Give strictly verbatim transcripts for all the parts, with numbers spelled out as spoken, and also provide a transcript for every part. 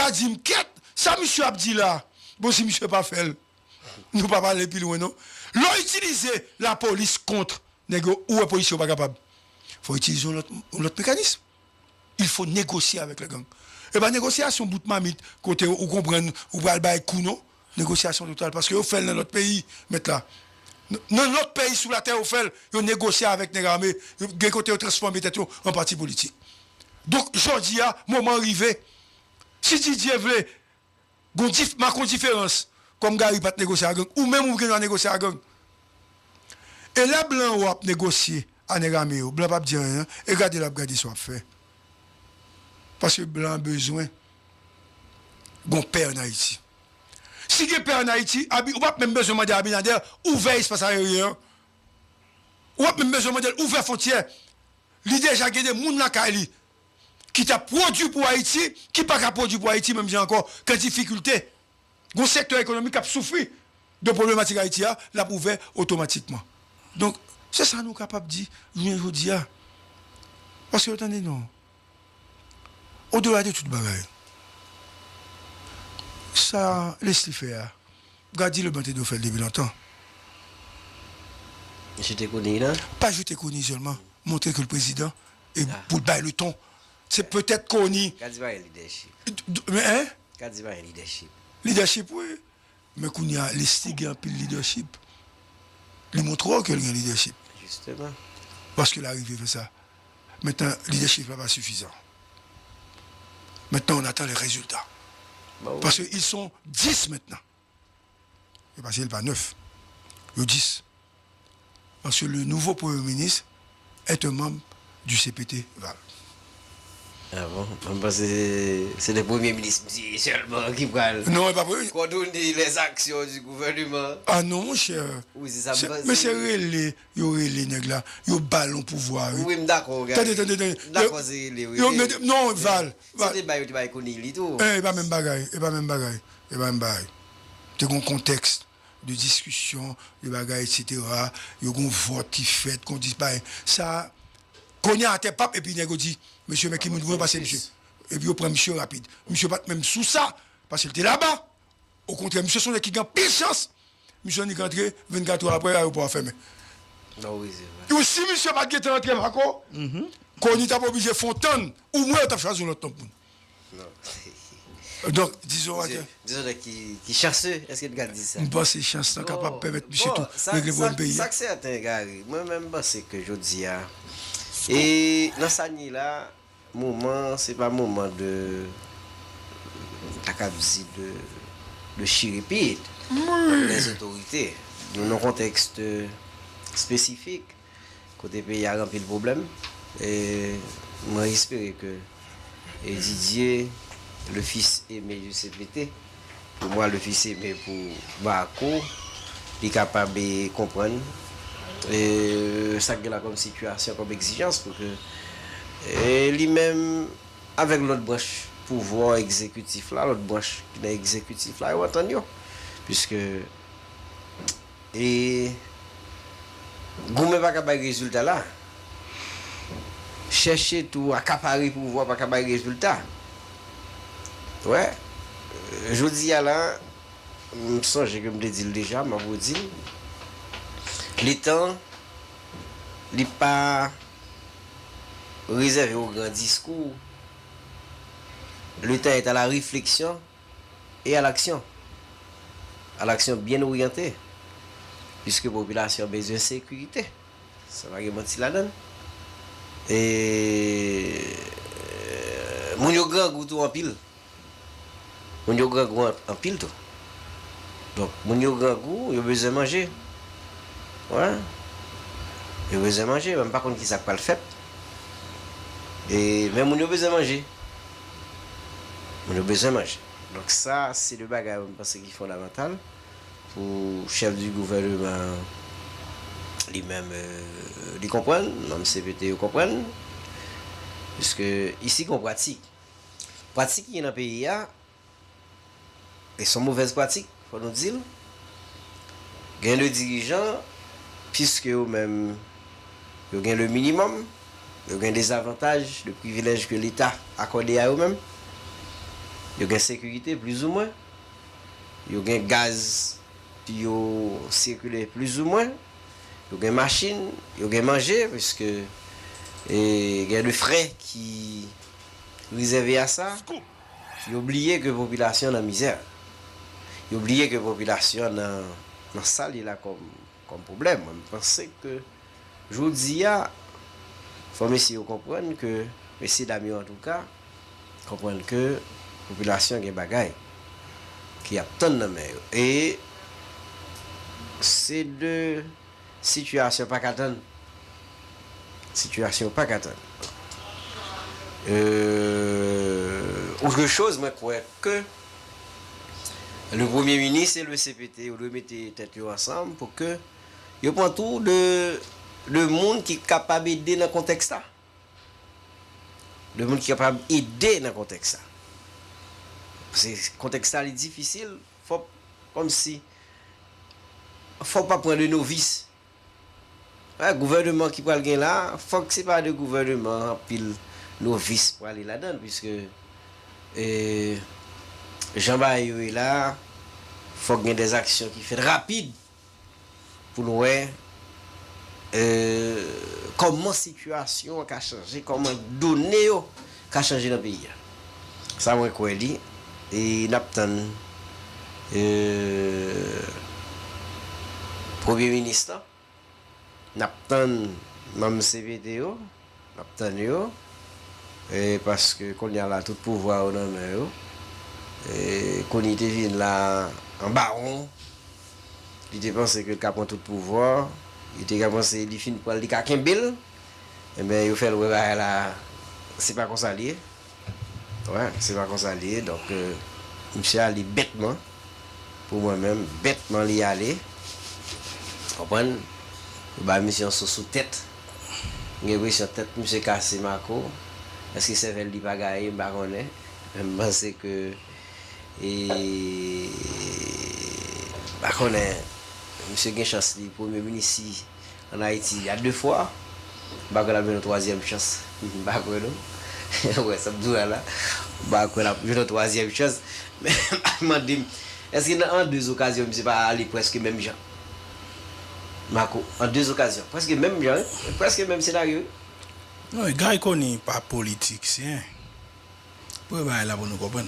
a di m, kèt, sa misye ap di la, bon, si misye pa fè l, nou pa pale pi lwen, non. Lè w itilize lapolis kont nèg yo, ou wè polisye yo pa kapab. Fò w itilize yon lòt, yon lòt mekanis. Il faut négocier avec les gangs. E pa negosyasyon bout mamit kote ou konprann ou pral bay kou non. Negosyasyon total paske yo fè l nan lòt peyi, mèt la. N- Nan lòt peyi sou latè yo fè l, yo negosye avèk nèg ame, yo- gen kote yo transfòme tèt yo an pati politik. Donk jodi a, moman rive. Si Didier vle gon dif, make yon diferans. Kòm Gary pa t negosye a gang, ou menm ou gen dwa negosye a gang. E lè blan yo ap negosye a nèg ame yo, blan p ap di anyen, e gade l ap gade sa w ap fè. Paske blan bezwen gon pè ann Ayiti. Si gen pè ann Ayiti, Abi- ou p ap menm bezwen mande Abinader ouvè espas ayeryen an. Ou p ap menm bezwen mande l ouvè fwontyè. Li deja gen de moun lakay li ki t ap pwodui pou Ayiti, ki pa ka pwodui pou Ayiti menm jan ankò, k an difikilte. Gon sektè ekonomik k ap soufri de pwoblematik Ayiti a, l ap ouvè otomatikman. Donk, se sa nou kapab di jounen jodi a. Paske, tande non, au-delà de tout bagay, sa Leslie fè a, Gad di Leblanc te dwe fè l depi lontan. Jete Conille la? Pa jete Conille sèlman, montre ke l prezidan e pou l bay le ton. Se petèt Conille. Gad di pa gen lidèchip. Men, hein? Gad di pa gen lidèchip. Lidèchip, wi. Men kounye a, Leslie gen anpil lidèchip. Li montre w ke l gen lidèchip. Jisteman. Paske l arive fè sa. Maintenant, lidèchip la pa sifizan. Maintenant, on attend les résultats. Bon, wi. Parce qu'ils sont dix maintenant. Yo pase l pa nèf. Yo dis. Parce que le nouveau Premier ministre est un membre du C P T Val. Ah bon? Mwen panse se, se te premye minis misye sèlman ki pral Non, e pa premye. Coordonner les actions du gouvernement. Ah non, mon cher. Wi, se sa m panse. Men se rele, yo rele nèg la. Yo ba l yon pouvwa, wi. Wi, m dakò, Gary. Tande, tande, tande. M dakò, se rele, wi. Yo mete, non, Val, Val. Se te bay, yo te bay Conille li tou. Eh, e pa menm bagay, e pa menm bagay. E pa menm bagay. Te gon kontèks de diskisyon, de bagay, et cetera. Yo gon vòt ki fèt, kon di bagay. Sa, kounye a atè pap, epi nèg yo di, mesye, men ki moun pou yo pase misye. Epi yo pran misye rapid. Misye pa t menm sou sa, paske l te laba. Okontrè, misye se yon nèg ki gen anpil chans. Misye annik antre, vennkat è apre, ayewopò a fèmen. Non, wi, se vre. Yo, si misye pa t gentan antre, Marco, Conille t ap oblije fè yon tann. Omwen, yo t ap chwazi yon lòt tanp moun. Non. Donk, dizon, Misye, dizon nèg ki, ki chanse, èske n ka di sa? M panse chans lan kapab pèmèt misye tou regle pwoblèm peyi a. Sa k sèten, Gary, mwen menm, m panse ke jodi a, e nan sa n ye la, moman, se pa moman de, ta kab di de, de chirepit lèzotorite. Nou nan yon kontèks espesifik. Kote peyi a gen anpil pwoblèm. E mwen espere ke, e, Didier, le fils aimé du C P T, pou mwen, le fils aimé pou Marco, li kapab, e, konprann, e, sa k gen la kòm sitiyasyon, kòm egzijans, pou ke, e, li menm, avèk lòt branch pouvwa egzekitif la, lòt branch ki nan egzekitif la, yo antann yo. Piske E goumen pa ka bay rezilta la. Chèche tou akapare pouvwa pa ka bay rezilta. Wè, jodi a la, m sonje ke m te di l deja, m ap redi l. Letan, li pa rezève o gran diskou. Le temps est à la réflexion et à l'action. À l'action bien orientée. Puisque popilasyon an bezwen sekirite. Sa pa gen manti ladan l. E, moun yo grangou tou anpil. Moun yo grangou an- anpil tou. Donk, moun yo grangou, yo bezwen manje. Wè. Yo bezwen manje, men m pa konn kisa k pral fèt. E, men moun yo bezwen manje. Moun yo bezwen manje. Donk sa, se de bagay mwen panse ki fondamantal pou chèf di gouvèneman li menm, euh, li konprann, manm C P T yo konprann. Piske isi gon pratik. Pratik ki gen nan peyi a, e se yon movèz pratik, fò nou di l. Gen de dirijan, piske yo menm, yo gen le minimòm, yo gen de zavantaj, de privilèj ke Leta akòde a yo menm. Yo gen sekirite, plizoumwen. Yo gen gaz pou yo sikile, plizoumwen. Yo gen machin, yo gen manje, piske e, gen de frè ki rezève a sa. Yo bliye ke popilasyon nan mizè. Yo bliye ke popilasyon nan, nan sa li la kòm, kòm pwoblèm. Mwen, m panse ke jodi a, fò mesye yo konprann ke, mesye dam yo antouka, konprann ke popilasyon gen bagay ki ap tann nan men yo. E se de sitiyasyon pa ka tann. Sitiyasyon pa ka tann. Euh, autre chose, mwen kwè ke le premye minis e le C P T, yo dwe mete tèt yo ansanm pou ke yo pran tou de, de moun ki kapab ede nan kontèks la. De moun ki kapab ede nan kontèks sa. Paske kontèks sa li difisil, fòk, kòmsi, fòk pa pran de novis. Wè, gouvèneman ki pral gen la, fòk se pa de gouvèneman anpil novis prale ladan l, piske, e, jan bagay yo ye la, fòk gen de aksyon ki fèt rapid pou n wè, e, kòman sitiyasyon an ka chanje, kòman done yo ka chanje nan peyi a. Sa mwen kwè li, e n ap tann, e, premye minis lan, n ap tann manm C P T yo, n ap tann yo, e, paske kounye a la, tout pouvwa yo nan men yo. E, Conille te vin la an bawon, li te panse ke l ka pran tout pouvwa, li te ka panse li fin pran l, li ka kenbe l. Enben, yo fè l wè bagay la, se pa konsa l ye. Wè, se pa konsa l ye. Donk, e, misye ale bètman. Pou mwen menm, bètman li ale. Konprann? Yo ba misye yon so sou tèt. M gen enpresyon tèt misye kase, Marco. Èske sèvèl li pa gaye? M pa konnen. Men m panse ke, e, m pa konnen. Misye gen chans li premye minis ann Ayiti a de fwa. M pa kwè l ap jwenn yon twazyèm chans. M pa kwè non. Ou wè sa m di w la la. M pa kwè l ap jwenn yon twazyèm chans. Men m ap mande m, èske nan, an de okazyon, misye pa ale prèske menm jan? Marco, an de okazyon, prèske menm jan, wi. Prèske menm senaryo, wi. Non, Guy Conille pa politisyen. Pou bagay la pou nou konprann.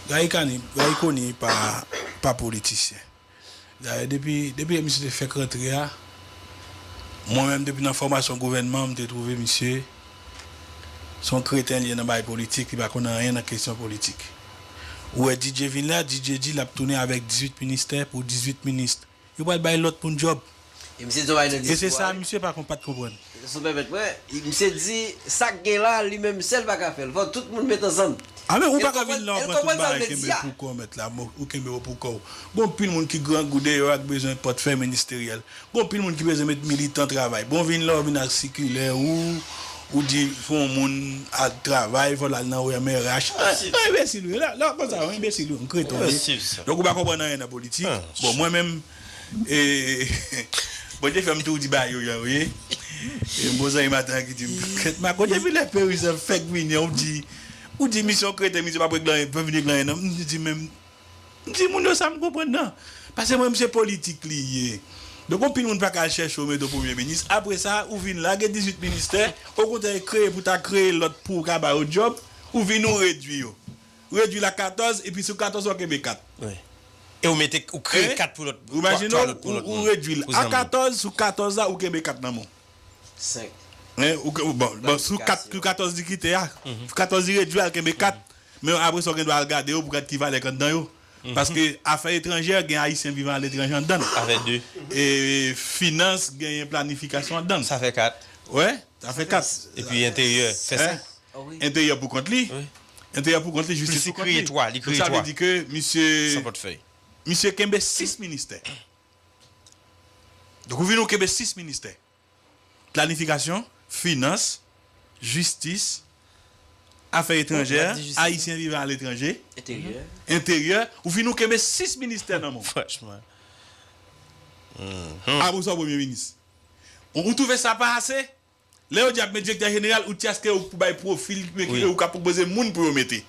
Guy Conille, Guy Conille pa, pa politisyen. Dayè, depi, depi lè misye te fèk rantre a, mwen menm, depi nan fòmasyon gouvènman, m te twouve misye se yon kreten li ye nan bagay politik, li pa konn anyen nan kesyon politik. Ou wè D J vin la, D J di l ap tounen avèk dizuit ministè pou dizuit minis. Yo pral bay lòt moun djòb. E misye di yon bagay nan diskou a, wi. E se sa misye pa konn, pa t konprann. Si w pèmèt mwen, misye di, sa k gen la, li menm sèl pa ka fè l. Fò tout moun met ansanm. A men, ou pa ka vin la, w pran tout bagay, kenbe pou kò w, mèt la, ou kenbe yo pou kò w. Gen anpil moun ki grangou deyò a, k bezwen pòtfèy ministeryèl. Gen anpil moun ki bezwen met militan travay. Bon, vin la, w vin ak sikilè ou, ou di fò yon moun al travay, fò l al nan O M R H. An, an enbesil, wi. La, la, konsa, yon enbesil, yon kreten, wi. Donk, ou pa konprann anyen nan politik. Bon, mwen menm, E, Bondye fè m tou di bagay yo jan yo ye. E m gon zanmi maten an ki di m, "Kèt, Marco, depi lè Peris an fèk vini an, ou di, ou di misye yon kreten, misye p ap regle anyen, p ap vin regle anyen, non." M di, men, m di, "Moun yo, sa m konprann, non." Paske mwen, m se politik li ye. Donk, anpil moun pa ka al chèche w mete w premye minis. Apre sa, ou vin lage dizuit ministè, okontrè, kreye pou ta kreye lòt pou w ka ba yo djòb, ou vin ou redui yo. Redui l a katòz, epi sou katòz, w ap kenbe kat. Wi. E ou mete, ou kreye kat pou lòt, twa, twa lòt pou lòt moun. Ou imajine w, ou redui l a katòz, sou katòz la, ou kenbe kat nan men w. Senk. Hein, ou ke-, bon, bon, sou kat, sou katòz li kite a, sou katòz li redui a, l kenbe kat. Men apre sa, w gen dwa al gade yo pou gad ki valè k anndan yo. Paske afè etranjè, gen Ayisyen vivan aletranjè anndan l. Afè de. E finans, genyen planifikasyon anndan l. Sa fè kat. Wi, sa fè kat. Epi enteryè, fè senk. Enteryè pou kont li. Enteryè pou kont li, jistis pou kont li. Plis li kreye twa, li kreye twa. Donk, sa vle di ke misye, san pòtfèy, misye kenbe sis ministè. Donk, ou vin ou kenbe sis ministè. Planifikasyon, finans, jistis, afè etranjè, Ayisyen vivan aletranje, enteryè. Enteryè, ou vin ou kenbe sis ministè nan men w. Franchman. Apre sa, w premye minis. Ou, ou twouve sa pa ase? Lè yo di ap met direktè jeneral, ou tyaske ou pou bay pwofil, men ki ou ka pwopoze moun pou yo mete.